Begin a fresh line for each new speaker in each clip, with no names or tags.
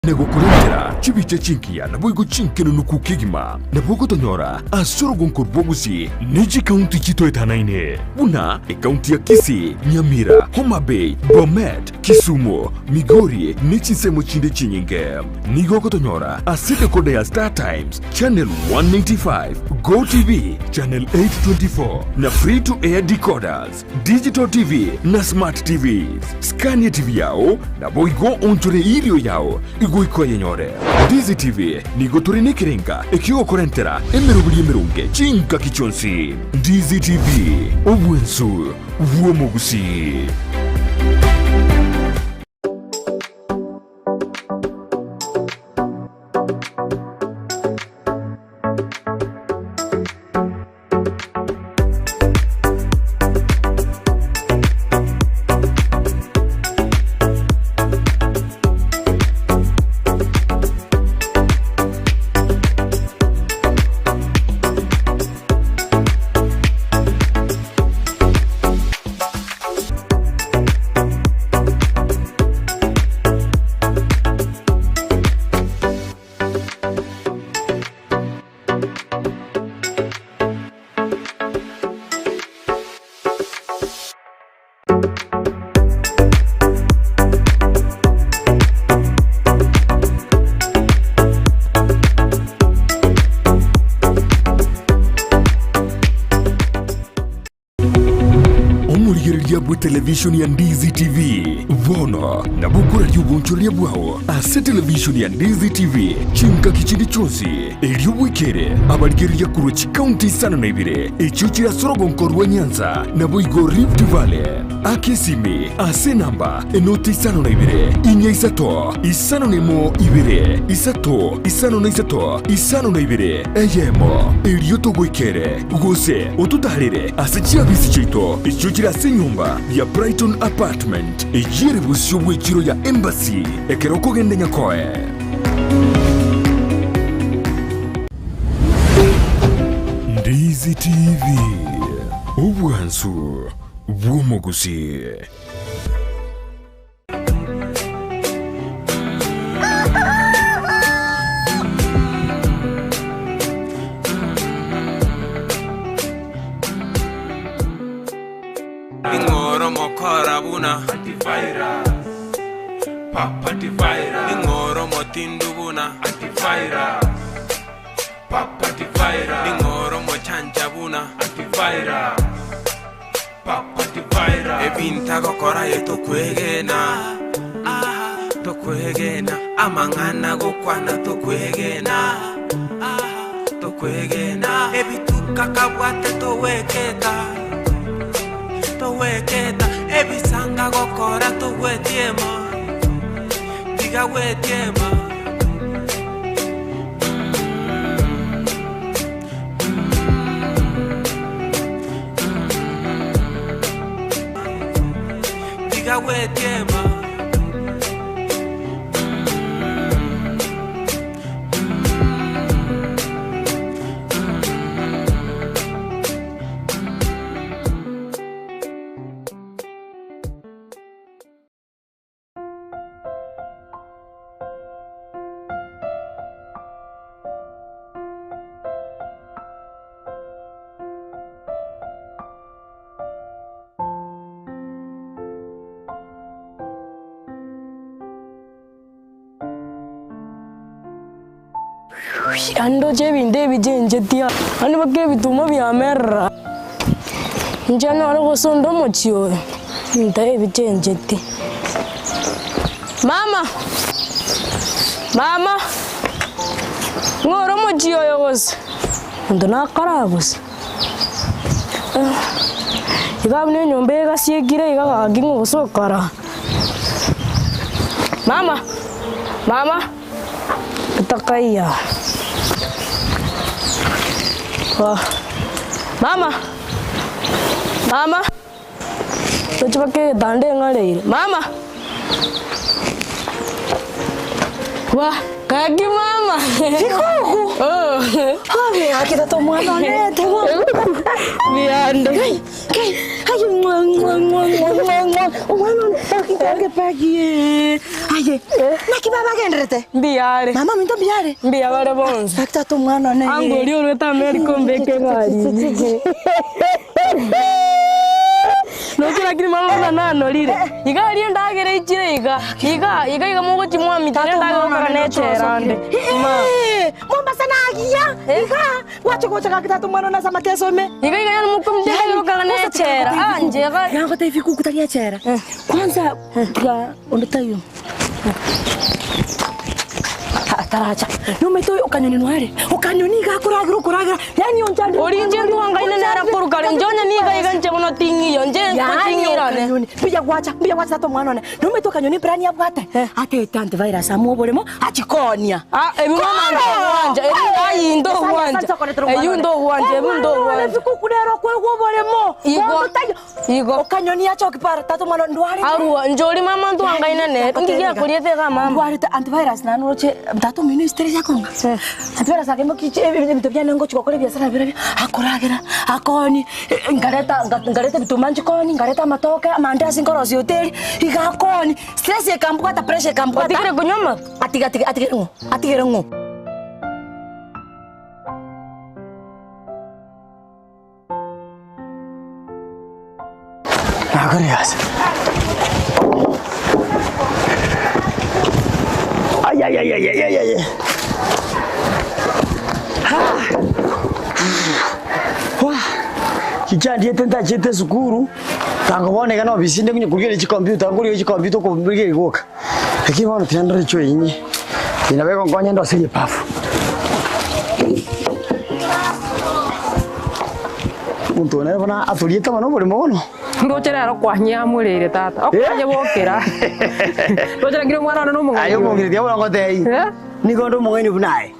Na gokorentera chibicha chingiya naboigo chinkenunuku kegima, nabo ogotonyora ase orogonko rwa Gusii ne chikaunti chitoetanaine buna ekaunti ya Kisii, Nyamira, Homa Bay, Bomet, Kisumu, Migori ne chinsemo chinde chinyinge. Nigo ogotonyora ase decoder ya Star Times, Channel 195, Go TV, Channel 824 na Free to Air decoders. Digital TV na Smart TVs. Skania TV yao, naboigo onchore erio yao igoika oyenyore. Ndizi TV nigo tore nekerenga ekiogokorentera emeroberi emeronge chingaki chionsi. Ndizi TV, obwensu bw'omogusii. Omorigereria bw'etelevishoni ya Ndizi TV bono nabo okoraria obonchoreria bwao ase televishoni ya Ndizi TV chingaki chinde chionsi, erio bwekere abarigereria korwa chikaunti isano na ibere echio chire ase orogonko rwa Nyanza naboigo Rift Valley. Aka esimi ase enamba enoti 52 4 5 1 2 3 53 52 eyemo, erio togoikere gose ototaarere ase chiabisi chiaito echio chire ase enyomba ya Brighton Apartment, eyio ere bosio bw'echiro ya Embassy ekero okogenda Nyakoe. Ndizi TV, obwansu bw'omogusii.
Ning'oro mokora buna Ning'oro motindu buna Ning'oro mochancha buna Ebinto agokora aye tokwegena, tokwegena, amang'ana agokwana tokwegena, tokwegena. Ebituko akabwate togweketa, togweketa, ebisango agokora togwetiema, tiga gwetiema. Tiga gwetiema.
Yaani ndoche ebinto ebi chenchetie yaani mpaka ebituma biamerera, inche nyore gosonda omochie oyo, ebinto ebi chenchetie. Mama, mama, ng'o ore omochie oyo gose? Monto nakare aa gose? Iga buna enyomba egasiekire iga gaki ng'o gose okare aa? Mama, mama, otakaiyo aa. Mama, mama. Toche mpaka egetanda eng'areire. Mama! Wa, gaki mama.
Bikuku.
Oh.
Abe gaki tata omwana one tegwa.
Mbiande.
Kai, kai. Aye mwa mwa mwa mwa mwa mwa. Omwana one paki paki paki. Aye. Naki baba agenderete?
Mbiare.
Mama minto mbiare.
Mbuya bare bonsi.
Gaki tata omwana one.
Ango oria orwete America ombeke egari. Noche lakini mama buna nanorire. Iga aria endagera eichire iga. Iga iga iga mogochia mwamitera endagera okara na echela ande. Ma.
Mombasa nagiya. Iga gwacha gocha gaki tata omwana one ase amateso ime.
Iga iga yaani mokomitia endagera okara na echela. Ah inche iga.
Nagotebia bikuku tari echela. Kwanza tiga onde taiyo. Taracha. Nomaete oyo okanyoni noare. Okanyoni iga akoragera okoragera. Yaani onchande.
Oria inche ntwangaine nere korwa kare, inche onye niga iga inche bono ting'iyo, inche nkoting'irane.
Okanyoni. Mbuya gwacha, mbuya gwacha tata omwana one. Nomaete okanyoni plan abwate? Atete antivirus amo oboremo achikonia.
Ah, ebi mama ntogwancha, ebi aye ntogwancha, eywo ntogwancha, ebi ntogwancha.
Ebikuku nere okoegwa oboremo.
Igo,
Bono taiyo.
igo.
Okanyoni achoki para tata omwana ndwarete.
Arua, inche oria mama ntwangaine nere, inki giakoriete iga mama?
Ndwarete antivirus naende oroche tata omino estere yakonga. Antivirus akaimokia ebinto biane ngochi gokora ebiasara biria akoragera, akoonia, nkareta nkareta ebituma nchikoni, nkareta amatoke, amandasi nkorosia hoteli, iga akoonia. Stress ekambwata, pressure ekambwata.
Otigire konywa amaru?
Atiga atiga atigere ng'o? Atigere ng'o?
Nakore egasi. Ayayayayayayay. Wah. Chichandiete ntachete esukuru, tango bono iga na ofisi inde konya korigereria chicomputer, nkorigereria chicomputer okorigereria gwoka. Lakini bono tiga ndore chioinye, nabo egonkonya ndose ribafu. Omonto one buna atoriete mono oborimo bono.
Ndoche rero kwanyiamoreire tata, okwanyebokera. Ndoche lakini omwana one nomong'aini.
Aye omong'ina tiga bono ngotebie,
Eh?
nigo onde omong'aini buna aye.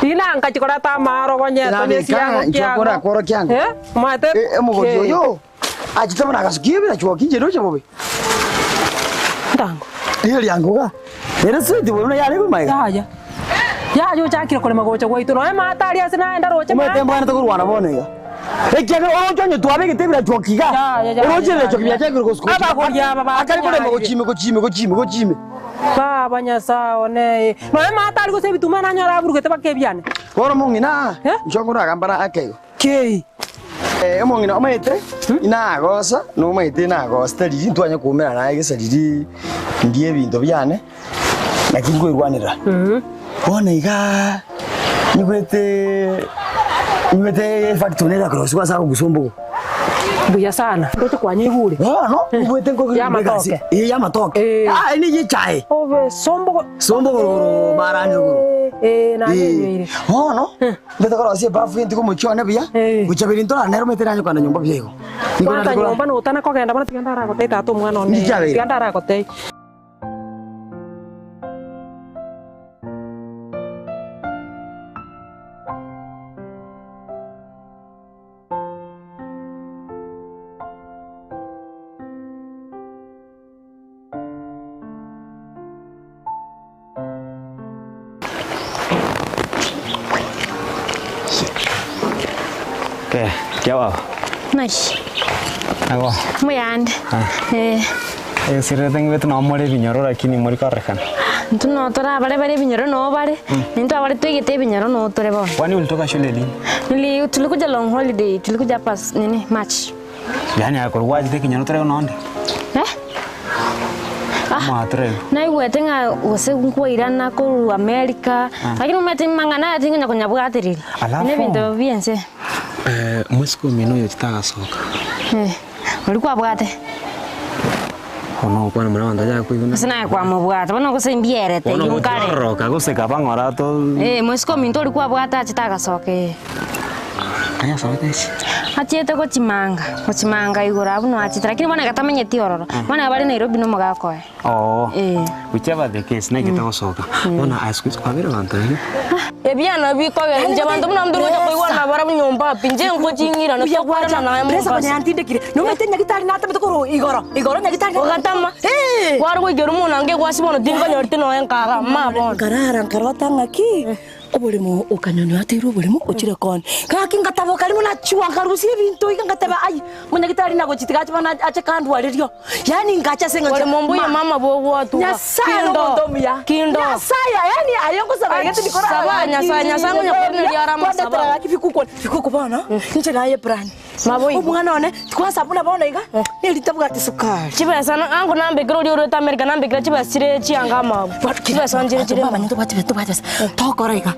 Riina nkachi koreta amaro gonyeta
Nabeka,
nesiango
inche
kiango.
okora kworokia ango.
Eh? Omanyete?
Eh, omogori
Kei.
oyo achete buna agasukia ebirachwoki inche ndoche bobe.
Ndango.
Riyo riango iga, ere sweet bobe buna yare korwa magega.
Yaya. Yaya ochakire korema gocha gwaito nonya maate aria ase naenda roche
Omanyete
maate.
mbwanete korwana bono iga. Ekiagera oroche onye twabegete ebirachwoki iga,
Yaya, yaya,
oroche
yaya.
ebirachwoki biachakire gosuka
Abagori aba
akare korema
bakonyarire.
gochime gochime gochime gochime.
Baba Nyasae one ee. Nonya maate aria gose ebituma nanyore aburugete baka ebiane.
Bono omong'ina,
Eh?
inche nkoragambana ake igo.
Kei.
Eh, omong'ina omanyete inagosa, nomanyete inagosa tari ntwanye koumera naye gesa riria ndie ebinto biane, naki nkoirwanera. Bono igaa nyigwete nyigwete efactory nere yakorosiwa ase agogusa ombogo.
Mbuya sana. Ndoche kwanyeigure.
Bono nyigwete nkoigwa
Yamatoke.
egasi eh yamatoke.
Eh.
Ah eye echae.
Obe sombogo.
Sombogo rogoro marani rogoro.
Eh, nanyenyeire.
Bono mbete korosia ebafu gento komochie one buya,
Eh.
gocha beri ntorane nere omanyete nanye kogenda nyomba buya igo. Nigo
Kwanza
nare kora-
nyomba notana kogenda bono tiga ndaragotebia tata omwana one.
Niki kiabeire?
Tiga ndaragotebia.
Ke, kia baba.
Naki,
Ago.
mbuyande. Eh,
Esirete ng'ibete nabo more ebinyoro lakini mori korekana.
intwe noo torabare bare ebinyoro noo bare, intwe abare twegete ebinyoro noo tore bono.
Kwani ulitoka shule lini?
Nili tulikuja long holiday, tulikuja hapa nini March.
Yaani akorwa gwachete ekinyoro tore nonde.
Eh? Ah.
Mwatoreo.
Naigwete ng'a gose nkwairana korwa America, lakini omanyete mang'ana aya tinkonya konyabwatereria.
Alafu-
Buna ebinto bia ense.
Eh, omosike omino oyo titagasoka.
Eh, oria kwabwate.
Bono ogokwana buna abanto bachaka koigwa
Gose naye kwamobwata, bono gose mbierete
Bono
eywo nkare.
gotiororoka gose kaba ng'ora to
Eh, mosike ominto oria kwabwate achete agasoka eh.
Nkai asoete echi?
Achiete gochimanga, gochimanga igoro abwo no achete, lakini bono iga tamanyeti ororo. Bono iga bare Nairobi na omogaka oye.
Oo,
Eh.
whichever the case, naigete gosoka. Bono aye siku hizi kwabire abanto rende.
Ebiana bikogera inche abanto buna nturi gocha koigwana nabarabwo nyomba pi, inche nkoching'irana
Buya
tokwarana
gwacha
naye
Presa
Mombasa.
konya yantindekire nomanyete nyagitari natamete korwa igoro igoro nyagitari
Ogatama, kware goikera omonange gwasi bono tinkonyoreti nonya nkaga, mma bono.
Nkarara nkarota ng'aki oboremo okanyoni ateirwe oboremo ochire koni gaki ngataboka rimo nachua nkarusia ebinto iga ngateba ai monyagitari nagochi tiga ache bono ache kandwarerio yaani ngacha ase eng'encho
Oremo mbuya
ma
mama bogwatuga.
Nyasaye
Kindo.
nomonto omuya
Kindo.
Nyasaye yaani aye ngosaba iga tindi korara
Saba
gaki
Nyasaye, Nyasaye ngonya koiraneria are amasabo.
Kwandetera gaki bikuku bikuku bono inche naye plan
Maboigo.
Omwana one tikwasaba buna bono iga neritabwati sukari.
Chibesa na ango nambekere oria orwete America nambekere chibesa chire chianga amabo. Chibesa nchire chire
Baba tobwati besa tobwati besa tokora iga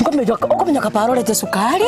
nkominyoka okominyoka para orete sukari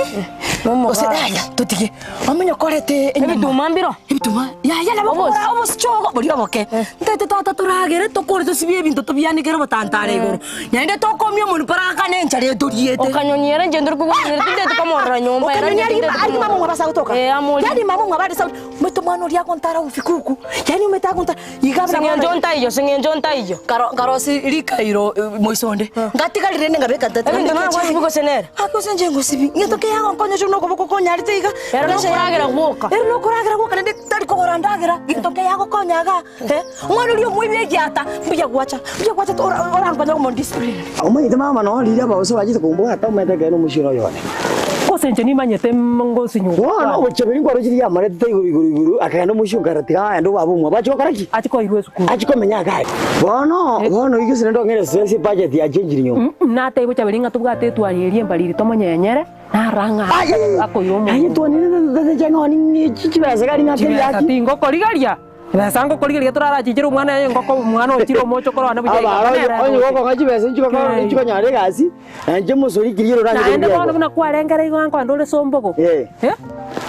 gose yaya totige ominyoke orete enyama
Ebituma mbiro?
Ebituma yaya nabo
Obosi.
okogora obosichogo boria oboke ntaete tata toragere tokore tosibie ebinto tobianekere obotantare igoro Naende tokomia omonwe paragakane enchara etoriete.
Okanyoni ere inche ntori kogwanera tinteti komorora nyomba ere
Okanyoni
inche
ari
tinteti
ari mama
komorora.
mwaba ase agotoka.
Eh, amori.
Yaani mama mwaba are Saudi. Omanyete omwana oria agontara ubikuku. Yaani omanyete agontara iga buna bono.
Sing'encho ntaiyo, sing'encho ntaiyo.
Nkaro nkarosi rikairo moiso onde. Ngatiga rirende nkabeka ntatiga
Ebinto
mbeke
naro
echai.
gwasibi gose nere?
Ake gose inche ngosibi. Ngento ki yagonkonya ochire nokoboko konyarete iga.
Ere nokoragera gwoka.
Ere nokoragera gwoka naende tari kogora ndagera. Gento ki yagokonya igaa. Eh, omwana oria omoibi egiata, mbuya gwacha, mbuya gwacha ora- orankonye komodiscipline.
Omanyete mama noo riria abagoso bachete kombwata omanyete ekeene omochie oyo one.
Gose inche nimanyete ngosinywa
Bono
gokwana.
obochaberi nkwaroche riamarete igoro igoro igoro akagenda omochie okara tiga aende obaba omwabo ache gokora ki?
Ache koirwa esukuru.
Ache komenya iga aria. Bono bono iga gose naende ong'ere stress ebudget yachenchiri nyomba.
Natebia bochaberi ng'a tobwate etwani eria embariri tomonyenyere. Narang'a akoira
Aye
omonto. Chibesa tingokorigeria, chibesa ngokorigeria torarachinchire omwana oye engoko omwana ochire omochokoro one buya iga nere aroche. Naende bono buna kwarengera igo nkoenda ore sombogo, eh,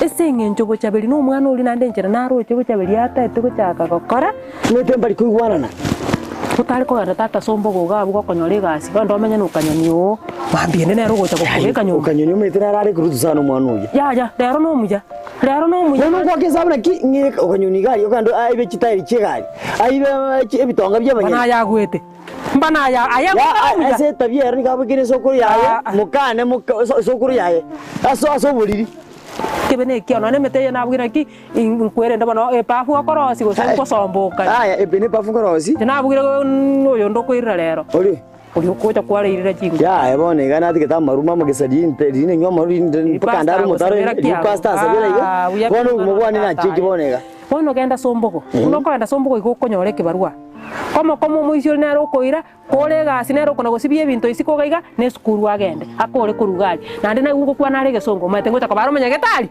ase eng'encho Bochaberi na omwana oria naende enchera naroche Bochaberi ataete gochaka gokora. Otare kogenda tata sombogo iga abwo gokonyora egasi, bono omenye na okanyoni oo, mambia ende nere ogocha gokobeka nyomba.
Okanyoni omanyete nere are kurutu sana omwana oria.
Yaya, rero nomuya, rero nomuya.
Bono ngoaka esabu naki ng'e okanyoni iga aria okande aibe chitairi chia egari, aibe ebitonga bia
Mbana
abanyene.
aye agwete, mbana aya aye
Ya
agwete omuya.
ase etabia ero nigo abekire esokoro yaye, mokane moka esokoro yaye, ase ase oboriri.
Kebe nekiao, nonya nemete eye nabwire naki nkwerende bono epafu okorosia gose nkosomboka.
Aya ebe nepafu nkorosia.
Inche nabwire oyonde okoirera rero.
Oria?
Oria okocha kwareirera chinko.
Yaya bono iga natigete amaru mama gesa rinte rinde nywa amaru rinde mpaka ndare omotaro riu pastor ansabera iga bono obogima bwane nachiki bono iga.
Bono genda sombogo, buna okogenda sombogo igo okonyora ekebarua. Komo komo omoisia oria nere okoira. Kore egasi nere okona gosibia ebinto isiko iga iga, na esukuru agende, akore korwa iga aria. Naende naigwe ngokwana are egesongo, omanyete ngocha koba are omonyagetari?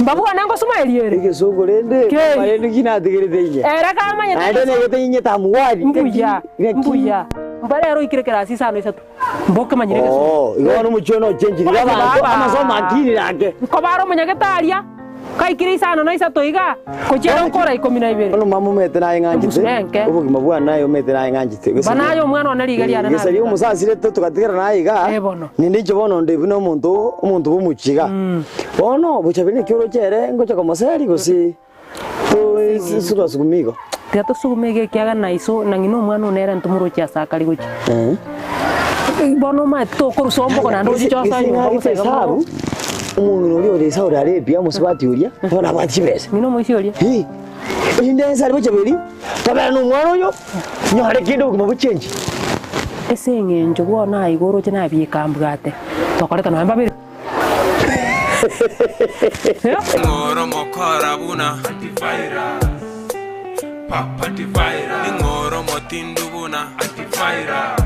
Mbabwane ngosumaeria ere.
Egesongo rende,
Kei.
mama rende ki natigerete inye?
Ere kamanyete
Naende
egesongo.
negete inye tamuwari.
Mbuya, mbuya. Mba rero oikire kerasi isano isato, mba okemanyire egesongo.
Oo, igo bono omochie one ochenchiri
Oye
abanto,
baba.
amasomo akinire ake.
Nkoba are omonyagetari aa, Kaikire isano na isato iga, gochia ere okora ikomi na ibere.
Bono mama omanyete naye ng'anchete,
Omosunenke.
obogima bwane naye omanyete naye ng'anchete.
Mba naye omwana one riga riane
Gesa ria
nabe.
omosasirete togatigera naye iga,
Eh, bono.
ninde inche bono onde buna omonto omonto bw'omochie iga. Bono bochaberi naki oroche ere ngocha komoseri gose to turasugume igo.
Tiga tosugume iga ekiagera na iso na ng'ina omwana one ere ntomoroche ase akare gochia. Bono omanyete tokorusa ombogo naende ochiche osoe nyomba
Gese
gose iga
esabu, omong'ina oria ore Saudi Arabia, omosubati oria, bono abwate chibesa.
Ng'ina omoisia oria.
Hii, erinde ense aria bochaberi, tobere na omwana oyo, nyore kende obogima bochenche.
Ase eng'encho bono aye igo oroche nabieka mbwate, tokoreta nonya mbabere.
Ning'oro mokora buna antivirus, pap antivirus. Ning'oro motindu buna antivirus,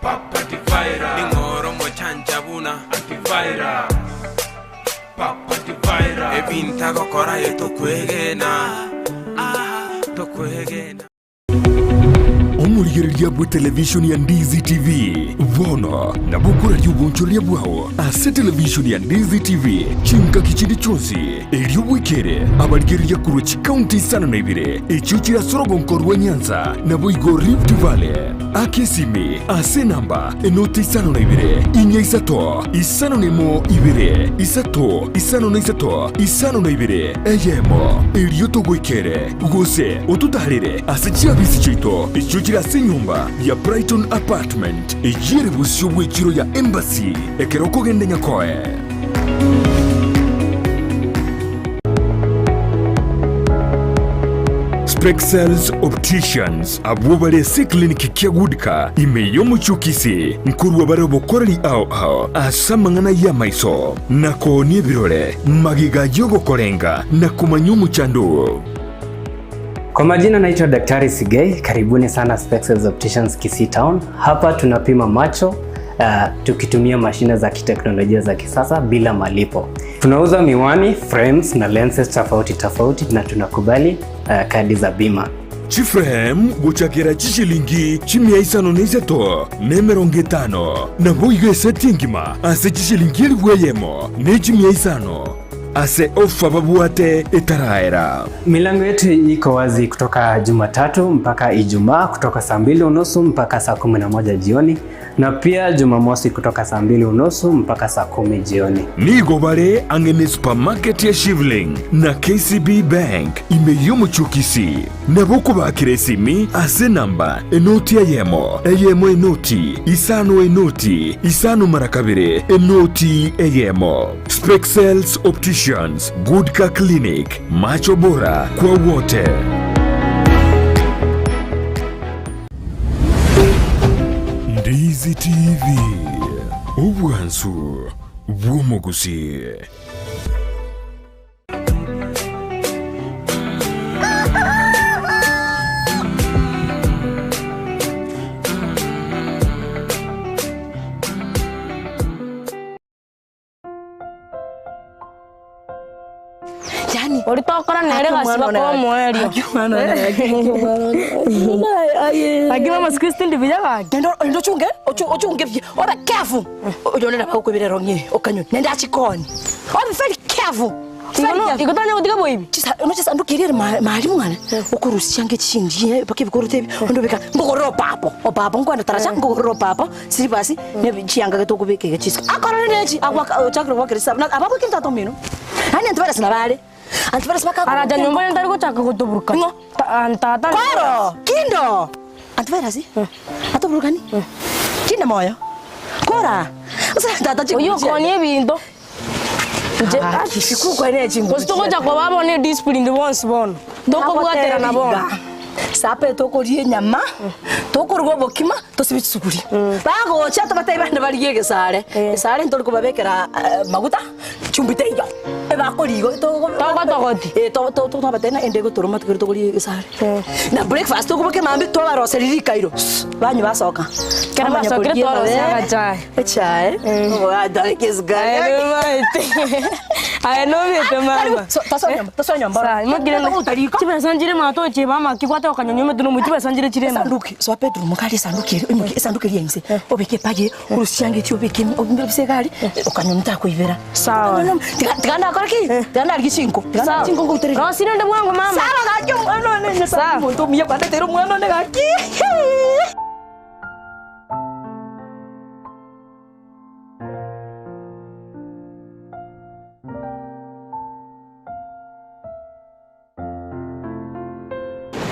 pap antivirus. Ning'oro mochancha buna antivirus, pap antivirus. Ebinto agokora aye tokwegena, ah, tokwegena.
Omorigereria bwe televishoni ya Ndizi TV bono nabo okoraria obonchoreria bwao ase televishoni ya Ndizi TV chingaki chinde chionsi, erio bwekere abarigereria korwa chikaunti isano na ibere echio chire ase orogonko rwa Nyanza naboigo Rift Valley. Aka esimi ase enamba enoti isano na ibere, inya isato, isano na emo ibere, isato, isano na isato, isano na ibere, eyemo, erio togoikere, gose ototaarere ase chiabisi chiaito echio chire ase enyomba ya Brighton Apartment, eyio ere bosio bw'echiro ya Embassy, ekero okogenda Nyakoe. Spexels Opticians abwo bare ase eclinic kia Goodcar ime y'omochie o Kisii nkorua bare obokoreri ao ao ase amang'ana y'amaiso na koonia ebirore magega y'ogokorenga na komanya omochando oo.
Kwa majina naitwa Daktari Sigei, karibuni sana Spexels Opticians Kisii Town. Hapa tunapima macho tukitumia mashine za kiteknolojia za kisasa bila malipo. Tunauza miwani, frames na lenses tofauti tofauti na tunakubali kadi za bima.
Chiframe gochakera chishilingi chimia isano na isato na emerongo etano, naboigo eseti engima ase chishilingi elifu eyemo ne chimia isano ase ofa babwate etaraera.
Milango yetu iko wazi kutoka Jumatatu mpaka Ijumaa kutoka saa mbili unusu mpaka saa 11 jioni na pia Jumamosi kutoka saa mbili unusu mpaka saa 10 jioni.
Nigo bare ang'e ne supermarket ya Shivling na KCB Bank ime y'omochie o Kisii. Nabo okobakera esimi ase enamba enoti eyemo, eyemo enoti, isano enoti, isano mara kabere, enoti eyemo. Spexels Opticians, Goodcar Clinic, macho bora kwa wote. Ndizi TV, obwansu bw'omogusii.
Yani
Ori tokora nere gasi bakomoerio. Lakini mama siku hizi tindi buya gaki.
Nendo nendo ochunge ochunge bie. Obe careful. Oyonera bagokwebera rongi okanyoni. Nenda achikoni. Obe very careful.
Igo tanya gotiga boibi.
Chisa no chisa ndukirire mali mwana. Okurusia ngechinji pake bikoro tebi. Ndobeka ngogorora papo. Opapo ngwana taracha ngogorora papo. Siribasi ne chiyanga getokubekeke chisa. Akora nechi akwa chakro wakirisa. Ababo kinta tomino. Ani antibara sinabale. Antivirus baka
Araja nyomba ntari gochaka gotoburuka.
Ng'o?
Tata.
Koro, kindo. Antivirus? Atoburukani? Kinda moyo. Kora. Usa tata chikuchia.
Oyo konie ebinto.
Ah, kishikukwa ne chingu.
Gose togocha koba bono ediscipline bonsi bono. Tokobwaterana bono.
Sape tokoria enyama, tokoruga obokima, tosibe chisukuri. Bagocha tobatebie bande barigie egesare. Egesare ntori kobabekera maguta, chumbi teiyo. Ebakori igo
Togotogoti.
Tobatebia ng'a ende egotoroma tokere tokoria egesare. Na breakfast tokoboka emambia twabaroseria rikairo, banywa basoka.
Ekero
Bamanya
basokire
korigia
twarosia
amabere,
agachae.
Echae, obogatare esukari.
Aye nomaete. Aye nomete mama.
Tosoa nyomba.
Sawa, imogire chibesa nchire matoche mama kikwate okanyonyo omote nomochi chibesa nchire chire mama.
Esanduki, soa bedroom kari esanduki eri, oimokie esanduki eri ense, obeke ebag orusie ange echi obeke obise egari, okanyonyo takoibera.
Sawa.
Tiga ndakora ki? Tiga ndarigia chinko. Tiga ndarigia chinko ngoutereri.
Rosi nonde bwango mama.
Sawa gaki omwana one, Nyasaye omonto omuya kwandeteire omwana one gaki.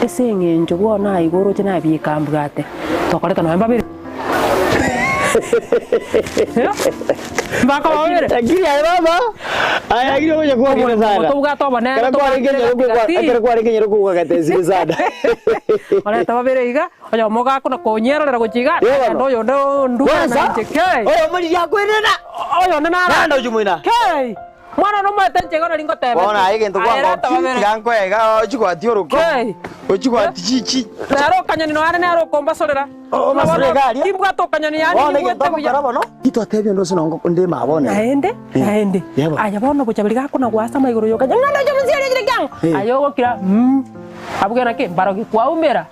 Ase eng'encho bono aye igo oroche nabieka mbwate, tokoreta nonya mbabere. Mbaka babere.
Lakini aye baba, aye lakini ogocha kwakire sana.
Tobwate obonene,
Ekero kwarenge
tobwate
nyoro
gati gati.
ekero kwarenge nyoro kogwakatesire sana.
Oreta babere iga, oyomo gakona konyerorera gochia iga,
Yebo.
naende oyonde ondure
Kwanza,
nainche kei.
oyomo riria akwenena.
Oyonde naro.
Naende ochia moina.
Kei! Mwana nomoete inche igo nari ngotebeti.
Bono aye egento
Aye reta
kwangokire,
babere.
tiga nkoe iga ochigwati oroko.
Kei.
Ochigwati chi chi.
Nere okanyoni nonya nere okombasorera.
Obasorere iga aria.
Timbwate okanyoni yaani
Bono
nimbwate
egento
buya.
ogokora bono, titwatebia onde ase nongo onde mabone.
Naende, naende. Aye bono gocha bari gakona goasama igoro yoka, ng'a ndoche omosia ore chire kiang'o. Aye ogokira, abuge naki, mbarogi kwaumera.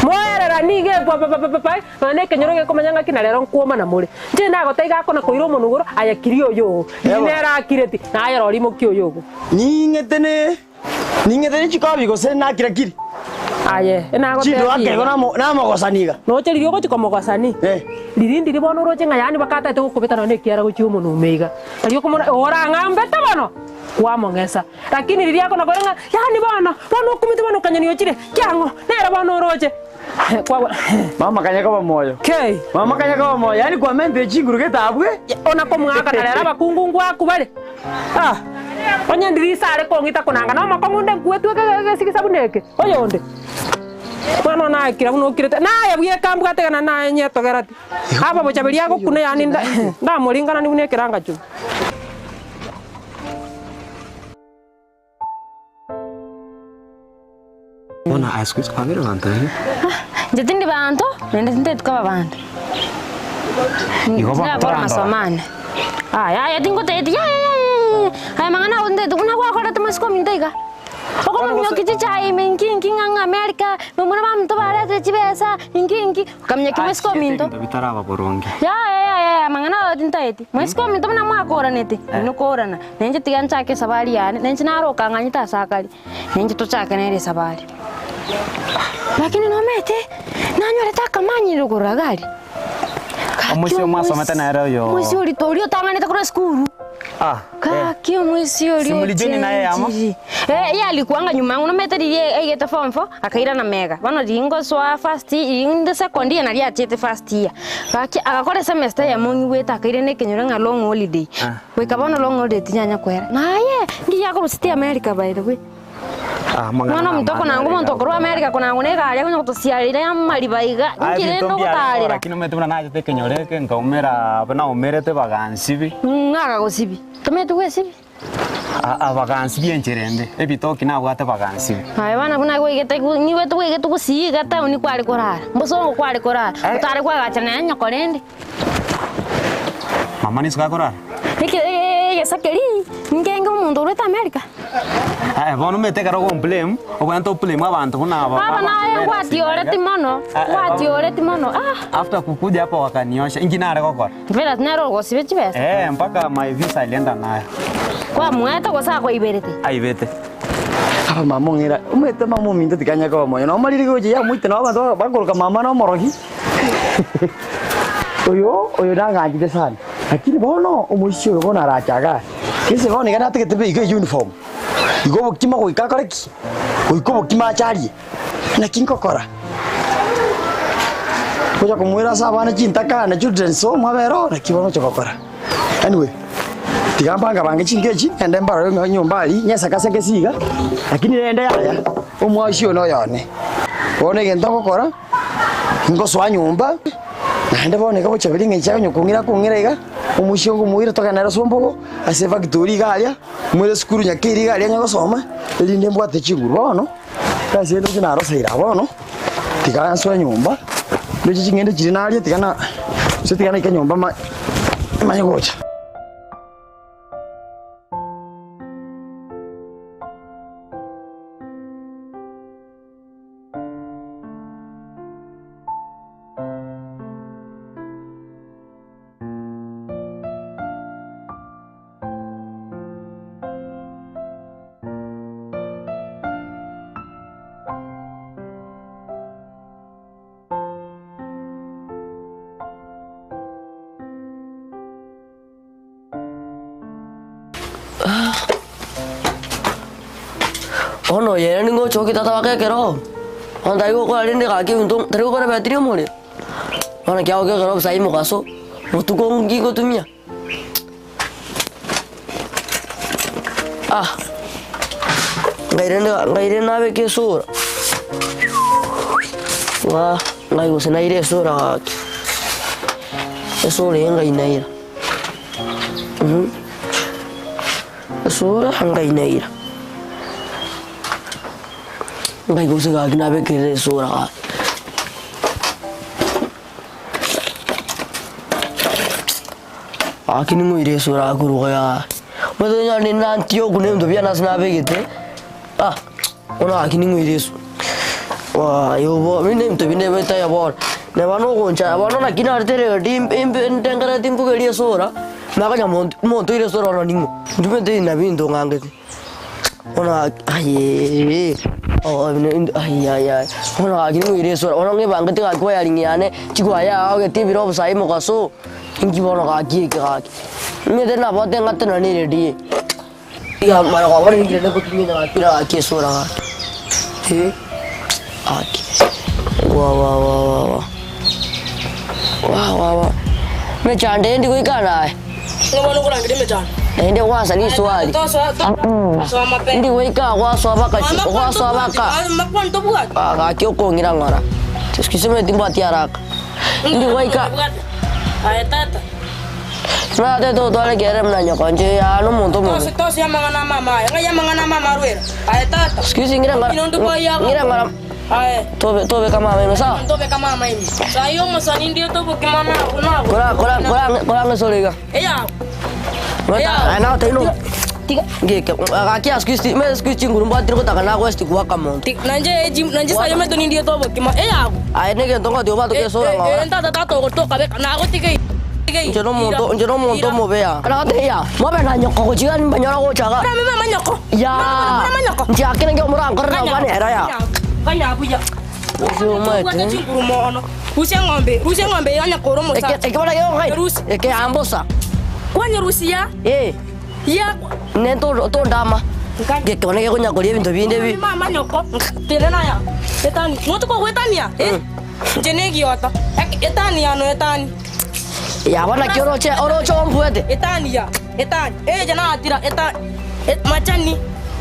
Moerera. Yaani iga epwapapapapa, nonya na ekenyoro gekomanya ng'aki na rero nkwomana more. Inche nagoteba iga akona koira omonwa igoro, aye kiria oyo oo. Riria nere akireti, naye rora imokia oyo ogo.
Ning'ete ne ning'ete ne chikobi gose nakira kiri.
Aye,
Chindoa
enagotebia
akeigo
iga.
namo namogosani iga.
Noche riria ogochia komogosani, riria ndiri bono oroche ng'a yaani bakataete gokobeta nonya na ekiara gochia omonwa ime iga. Riria okomona, orang'ambete bono! Kwamong'esa. Lakini riria akona kore ng'a yaani bono, bono okumete bono okanyoni ochire, kiang'o, nere bono oroche. Kwagwa.
Mama kanya koba moyo.
Kei.
Mama kanya koba moyo, yaani kwamentire chinguru gete abwe.
Ona komwakana rero abakungu ngwaku bare. Ah, onye ndiri ise are kong'ita konanga nomokong'u onde nkuetwe egesigisa buna eke, oyonde. Mwana one aekire buna okirete, naye bweka mbwate gana naye nyetogereti. Aba bochaberia agokuna yaani nda ndamoringanani buna ekerangachuni.
Bono aye siku hizi kwabire banto aye.
Inche tindi banto, naende tinteti koba banto.
Igo bono
Ndakora
torandora.
amasomo ane. Aya aya tingotebeti yaya yaya yaya aya mang'ana ago tinteti buna gwakorete mosike ominto iga. Okomominyokia chichae ime inki inki ng'a ng'a America, momura baminto baretire chibesa, inki inki, okaminyokia mosike ominto.
Ebinto bitaraba boronge.
Yaya yaya yaya mang'ana ago tintaeti. Mosike ominto buna mwakoranete, inwe korana, nainche tiga nchake esabari yane, nainche naro okang'anyete ase akare, nainche tochake nere esabari. Lakini nomanyete, nanyorete akamanyire korwa iga aria. Gaki
Omoisia omwasomete nere oyo.
Omoisia oria oria otang'anete korwa esukuru.
Ah, eh.
Gaki omoisia oria
Simulijoni naye amo?
ochenchiri. Eh, iye alikuanga nyuma yangu nomanyete riria aigete form four, akairana mega. Bono riria ngosoa first riria inde second year naria achete first year. Gaki agakora esemester eyemo ng'igwete akairana ekenyoro ng'a long holiday.
Ah.
Goika bono long holiday tinyanya koera. Naye, ndiye akorusia America by the way.
Ah, amang'ana
Mwana omonto
namande
okonangwa omonto
arenge
okorwa America konangwa na egari akonya gotosiarera amariba iga,
Aye
inki
ebinto
rende
mbiarenge oo
ogotarera?
lakini omanyete buna nachete ekenyoro eke nkaumera abwo naumerete bagansibi.
Ng'a agagosibi, tomanyeti gwesibi?
Aa bagansibi enchera ende, ebitoki nabwate bagansibi.
Aye bono buna gwaigete ng'igwete gwaigete gosii iga town kware korara, mbosongo kware korara, otare kwagacha naye nyoko rende.
Mama niso gakorara?
Eke egesa keria, nkenge omonto orwete America.
Aye bono omanyete ekero ogo blame, obwenerete o blame abanto buna aba
Baba naye ngwatioreti mono, ngwatioreti mono ah.
After kukuja hapa wakaniosha, inki nare gokora?
Vera nere ogosibia chibesa?
Eh, mpaka my visa alienda nayo.
Kwamoete gose akoiberete?
Aibete.
Aba mama ong'ira, omanyete mama ominto tikanya koba moyo, nomarire gocha yamoita nabo abanto bakoroka mama na omorogi. Oyo oyo nang'anchete sana, lakini bono omoisia oyo bono arache igaa, gese bono iga natagete mbe iga euniform, igo obokima goika akore ki? Goika obokima ache arie, naki ngokora? Ngocha komoira ase abana chintakana children's home abere oo, naki bono ngocha gokora? Anyway, tiga mbange bange chinka echi, ngende mbarore ng'a nyomba aria, nyesakasake ase iga, lakini rende yaya, omwasi oyo noyone. Bono egento ngokora. Ngosoa nyomba, naende bono iga gocha beri eng'encho yaye onye kong'ira akong'ira iga, omoisia ongomoira togende nere ase ombogo, ase efactory iga aria, moire esukuru nyakeire iga aria onye gosoma, erinde mbwate chinguru. Bono, egasi eye ndoche naroseire aa bono, tiga nsoe nyomba, ndoche ching'ende chiria naria tiga na gose tiga naike nyomba ma manye gocha.
Bono oyo ere nigo ochoki tata wake ekero, bono tari gokora rende gaki ebinto tari gokora ebetiri omorero, bono kiago gekero bosa aye mogaso, botuko nki gotumia ah, ngai rende ngai rende nabeke esura, ng'a ngai gose naire esura gaki, esura eye ngai naira. Esura ngai naira, ngai gose gaki nabekerere esura gaki. Gaki ning'oire esura korwa igaa, omanyete onye ninde na Antioku na ebinto biane ase nabegete, ah, bono gaki ning'oire esura. Aye bo binde ebinto binde bitaiyo bono, neba nogoncha bono naki narete eredi imbe ntengereti mbugerie esora, nakonya monto omonto oire esora bono ning'o? Intwe ntiri na binto ng'angete, bono gaki ayeee ayayaya, bono gaki ning'oire esora, bono ng'ebangete gaki wiring yane, chigwaya aogete ebiro obosae mogaso, inki bono gaki eke gaki, ing'ete nabwate ng'atenena na eredi eye. Iga mara kwabora ningire negotumia gaki na gaki esura gaki eh gaki wa wa wa wa wa wa wa wa mechando eye ndigoika naye
Ng'a bono okorangeria emechando.
Naende gwansa riswali
Tosoa tosoa mapema.
ndigoika gwasoa baka
Mama
gwasoa baka
Mama kwani tobwati.
Ah, gaki okong'ira ng'ora excuse me timbwati haraka ndigoika
Aye tata.
Natete otware ekiagera buna nyoko inche aa nomonto omobe.
Tosi tosi amang'ana a mama aya. Ng'ai amang'ana a mama arwera? Aye tata.
Excuse ng'ire ng'ora
Inwe ndikwaia
ng'ire ng'ora
Aye.
tobe tobeka mama ime sawa?
Ntobeka mama ime. Sai omosani ndie toboki mama ago nago.
Kora kora kora kora ng'esore iga.
Eyago.
Aye nagotebia no
Tiga.
ngeke gaki excuse me excuse chinguru mbwatire gotaka nagoesti goaka monto.
Nanje eji nanje sai ometo nindie toboki ma eyago.
Aye negento ngotiga obwate gesora ng'ora.
Eh tata tata ogotoka beka nagotiga
Inche nomonto inche nomonto omobe aa. Nagotebia mobe na nyoko gochia mbanyora gocha iga.
Mama mama nyoko.
Yaa
Mama nyoko.
inche ake ninki omorankorere nabwane ero yaa.
Kanya buya.
Gose omanyete.
Chinguru mono. Rusia ng'ombe, rusia ng'ombe yanya koro mosacha.
Eke eke bono gegokai eke ambosa.
Kwanyerusia?
Eh.
Ya
Ne to tondama. Geke bono gekonya koria ebinto binde bi.
Mama nyoko. Tenena ya. Etani. Motuko gwetania? Eh. Inche negiota. Etani yano etani.
Ya bono naki oroche oroche ombuete.
Etani ya. Etani. Eh jana atira etani. Machani.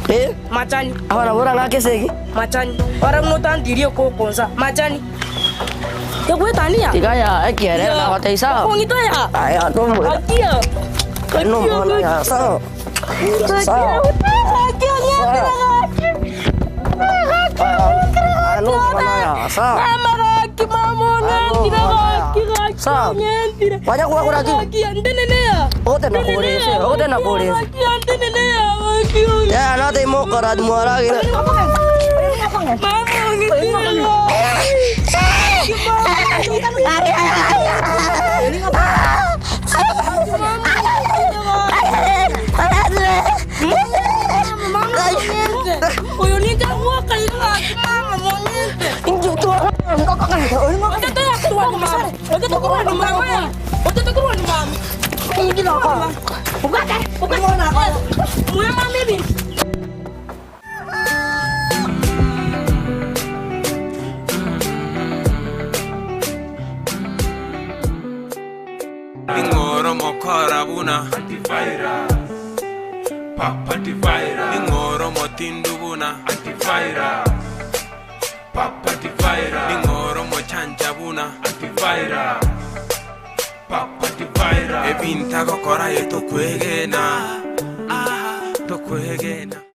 Eh.
Machani.
Abana bora ng'ake esegi.
Machani. Ora notantirie okokonsa. Machani. Egwetania?
Tiga ya ekiere nagotebia sawa.
Okong'ita ya.
Aya tombwera.
Akia.
Nomwana ya sawa. Sawa. Aya nomwana ya sawa. Sawa. Wanya kuwakura ki? Ogotenda kũrĩse, ogotenda kũrĩse. Ya nate mokora mwaragire.
Ning'oro mokora buna antivirus papa antivirus Ning'oro motindu buna antivirus papa antivirus Ning'oro mochanja buna antivirus papa antivirus Ebinto agokora ye tokwegena ah, tokwegena.